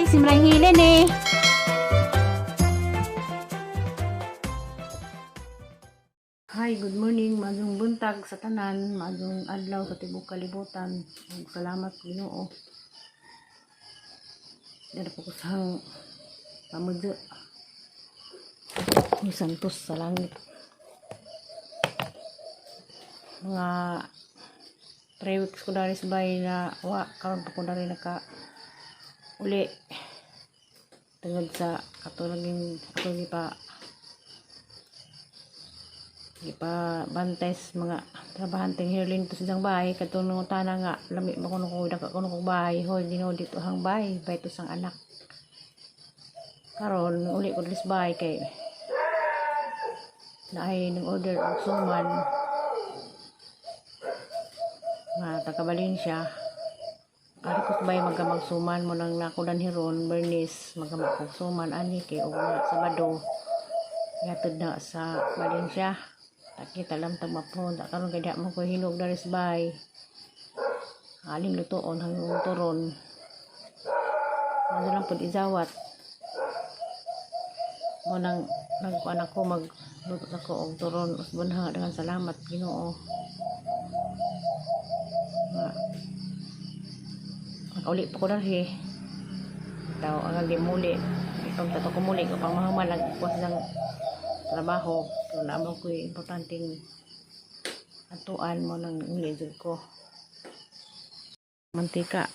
Simrang Hilen eh. Hi, good morning, maayong buntag sa tanan, maayong adlaw sa tibok kalibutan. Ug salamat Ginoo. Dara po ko sa pamudyo. Ni Santos sa langit. Mga 3 weeks ko dari sa bahay na wa karon pa ko dari naka uli tungod sa ato naging ato gipa ipabantay sa mga trabahanteng hirlin to sa bahay kadtong nangutana nga lami ba kuno ko daka kuno kog bahay. Hoy, Ginoo, dito hang bahay bay to sang anak. Karon uli ko diri sa bahay kay naay ning order og suman nga taga Valencia. Ari ko sa bahay magamagsuman mo nang nakudan hiron Bernice magamakog suman ani kay og mga Sabado yatod na sa Valencia. Takita lang tag mapon ta karon kay di man ko hinog diri sa bahay. Aling lutoon hanggang turon ano lang pud izawat mo nang nagkuan ako magluto ako og turon usbon ha. Daghang salamat Ginoo nga nakauli pa ko diri. Taw ang di muli itong tato ko muli ko pang mahuman nagkuha silang trabaho, pero naamo ko importanteng atuan mo nang uli jud ko. Mantika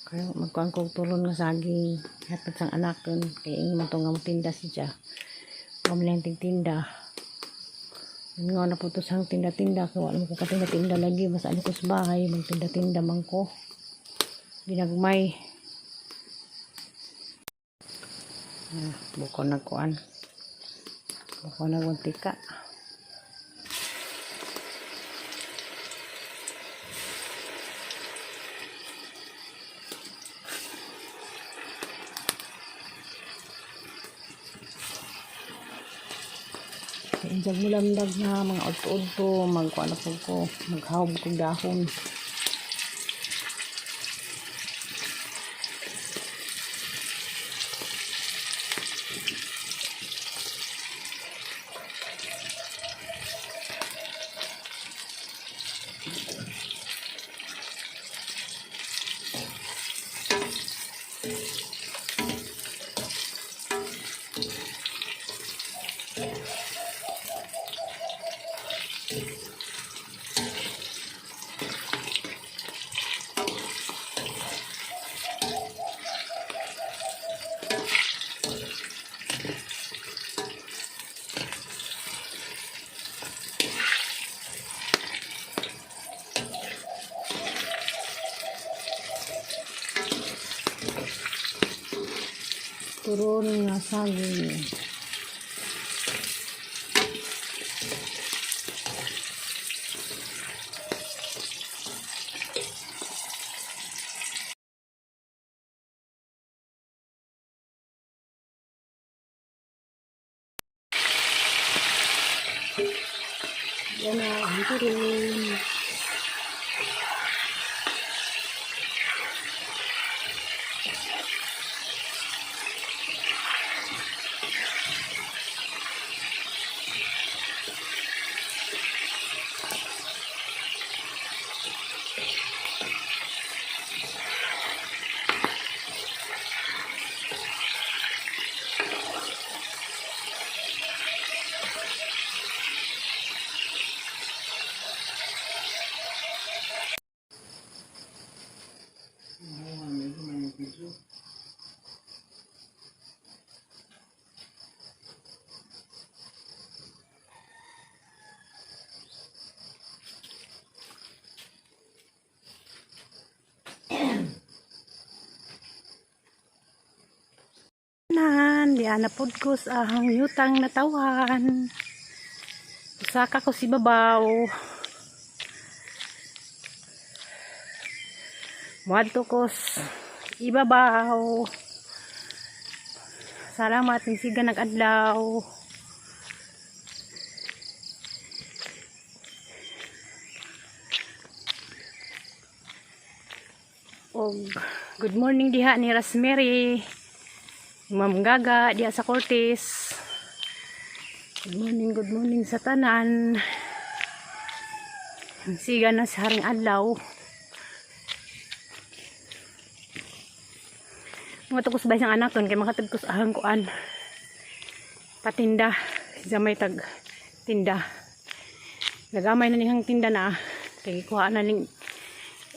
kayo magkuan kog turon nga saging hatag sang anak kay ingon man to nga motinda siya. Pamilya tinda nga na po to sang tinda-tinda kay wala mo ko katinda-tinda lagi basta ano ko sa bahay magtinda-tinda man ko ginagmay. Ah, buko na kuan, buko na mantika. Injag mo lamdag nga mga udto-udto, magkuan na po ko, maghawb kog dahon. Turon nga saging. Yan na ang turon. Nan, di ana pod ko sa ahang yutang natawan. Saka ko si babaw. Muadto ko ibabaw. Salamat ni siga nag-adlaw. Og good morning diha ni Rasmary. Ma'am Gaga diha sa Cortes. Good morning sa tanan. Siga na sa haring adlaw. Mga tukos ba siyang anak kay makatag ko sa ahang kuan. Patinda. Siya may tag tinda. Nagamay na niyang tinda na. Kay kuha na ning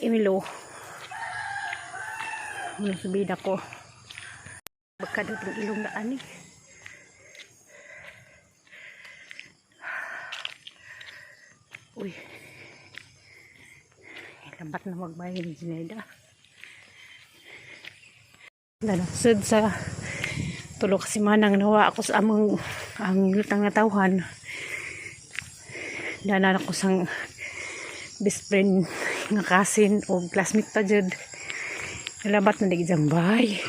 Emilo. Muna sa bida ko. Baka datong ilong na ani. Uy. Lambat na magbayad ni Zinaida. Nalaksad sa tulo kasi manang nawa ako sa among ang lutang na tawhan. Dana ako sang best friend nga cousin o classmate pa jud. Nalabat na lagi jambay.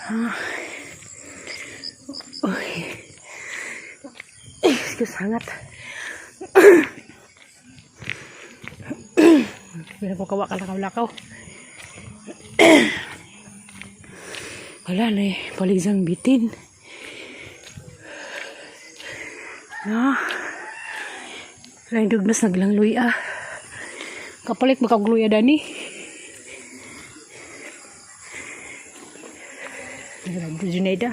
Ah. Uy. Excuse, hangat. Pero ko kawa kalakaw-lakaw. Wala na eh. Palizang bitin. Na. Wala yung dugnas naglang luya. Kapalit makagluya dani. Grabe, Junaida.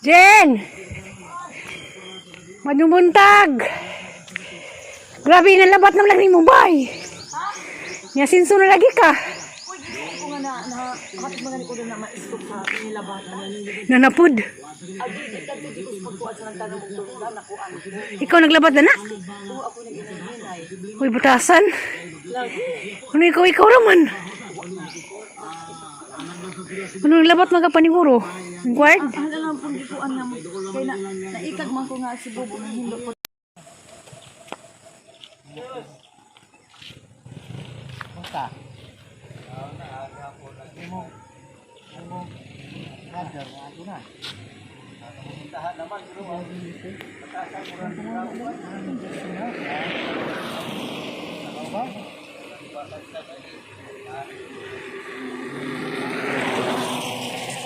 Jen! Manumuntag! Grabe, nalabat na lang ni Mumbai. Nya sinso na lagi ka. Ko nga na na hapit mga ni ko na ma-stop sa nilabatan. Nanapud. Agi dagdag di ko sa pagkuan sa nagtanong og tulong na kuan. Ikaw naglabat na na? Oo, ako nag-inay. Uy, butasan. Lagi. Ano ikaw, ikaw raman? Ano naglabat mga paniguro? Guard? Ang alam pong gikuan nga mo kay na naikag man ko nga si Bobo nang hindot ko.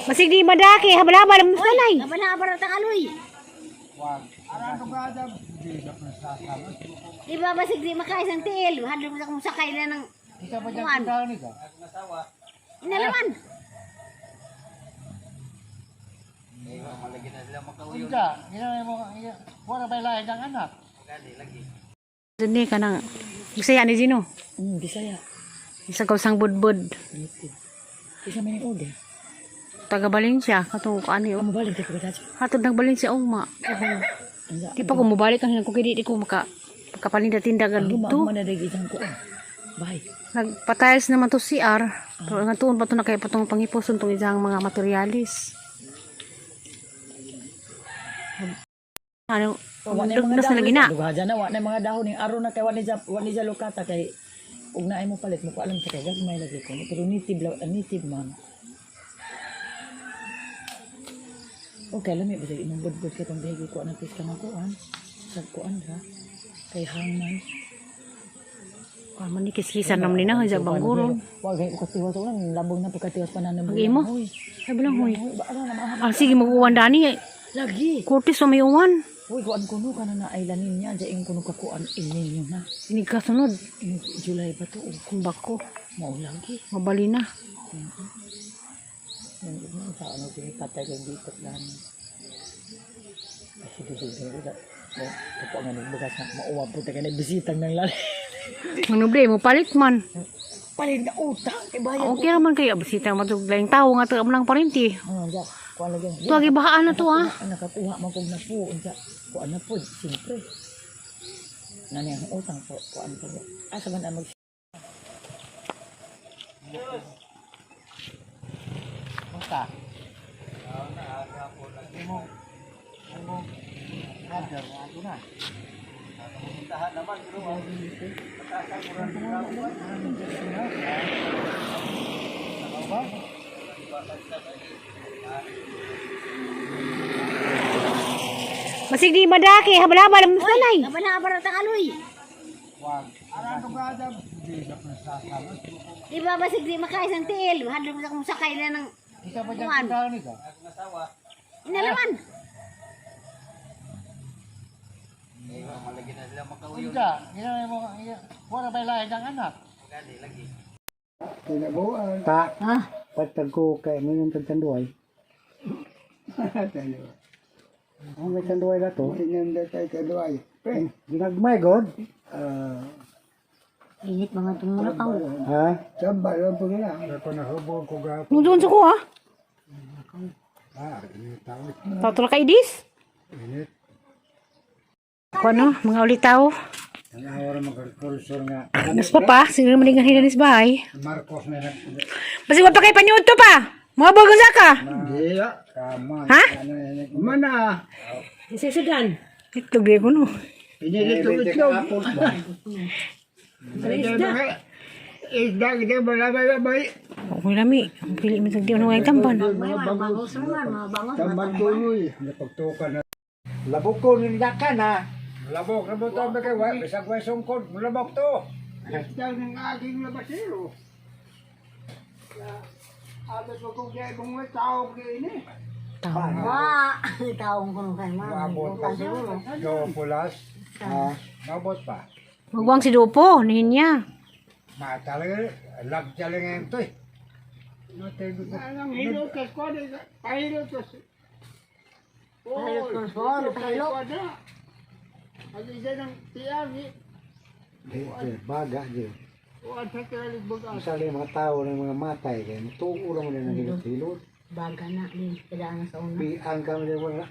Masig di madaki, habal-habal ang sanay. Habal-habal ang takaloy. Di ba basig di makaisang tiil? Hadlok sa kung sakay na ng kuwan. Inalaman. Dini ka nang Bisaya ni Gino. Bisaya. Isa ka sang budbud. Isa man ni order. Taga Valencia katong ano yun. Mobalik ko ka. Hatod ng Valencia ugma. Di pa ko mobalik ang ko kay di ko maka pagkapalinda-tinda gan dito. Man na dagi isang kuan. Bye. Nagpatiles naman to CR. Pero nga tuon pa to na kay patong pangiposon tong isang mga materialis. Ano, dugnas na lagi na. Duha na wa na mga dahon ning aron na kay wa ni lokata kay ug naay mo palit mo ko alam sa kay gagmay lagi ko pero native native man. Okay, lami ba sa imong budbud kay tong dahigi ko na pis ka kuan. Sa kuan ra kay hangman. Ah, man kiskisan naman nina sa bangguro. Wa gay ko katiwas ulang labong na pagkatiwas pa na Ang imo? Ay bilang hoy. Ba ara na maaha. Ah, sige mag-uwan dani. Lagi. Kurtis o may uwan. Uy, kuan kuno kana na ay lanin niya diya kuno ka kuan ininyo na. Hindi ka sunod. In July ba to? Kung bako, Mao lagi. mabali na. Yung yung sa ano pinipatay kay dito lang. Kasi di di di. Oh, kapo nga nagbugas na mauwa po tayo na bisitang ng lali. Manuble mo palit man. Palit na utang kay bayad. Okay raman kayo bisita matuglayng tao nga to lang parinti. Ano ja, kuan lagi. Tuwag gibahaan na to ah. Ang nakakuha man kog na po unsa. Kuan na po, siyempre. Nani ang utang po, kuan po. Asa man ang mag Masig di madaki, habal-habal ang sanay. Habal-habal ang takaloy. Di ba basig di makaisang tiil. Hadlok sa kung sakay na ng kuan. Inalaman. Kinabuan. Ta, Ha? patag ko kay mo yung tagtanduay. Ang may tanduay na to. Tinanda kay kaduay. Pre. Ginagmay god. Ah, Init mga tumula ka. Ha? Sambal lang po nila. Ako nahubog ko ga. Nung doon sa ko ah. Ah, init tao. Tatlo kay dis. Init. Ko ano, mga ulitaw. Ang awara magkulsor nga. Mas pa pa, siguro malingan hilanis bahay. Marcos na nag. Basi wa pa kay panyud to pa. Mga bagong saka. Hindi. Tama. Ha? Mana. Itlog di ko no. Pinili ko itlog. Isda kita malabay-labay. Okay lami. Ang pili mo tagdi ano ay tampan. May mga bangos naman, mga bangos. Tamban tuloy. Napagtukan na. Labok ko nilaka na. Labok na mo to. Kay wa bisag way sungkod. Mulabok to. Isda ng aking labasero. Abot mo kung kaya kung may tao ini. Wa, taong ko nung kay ma. Maabot pa. Go pulas. Ha? Maabot pa. Magwang si Dupo, nihin niya. Ma talaga lag talaga ngayon to eh. Anong hilotos ko? Pahilotos. Pahilot ko sa pahilot. Ang isa ng tiyagi. Di, di, baga di. Uwan sa tiyagi bugas. Masali mga tao ng mga matay kay mutuo lang nila ng hilot-hilot. Baga na din, kailangan sa una. Piang kami din wala.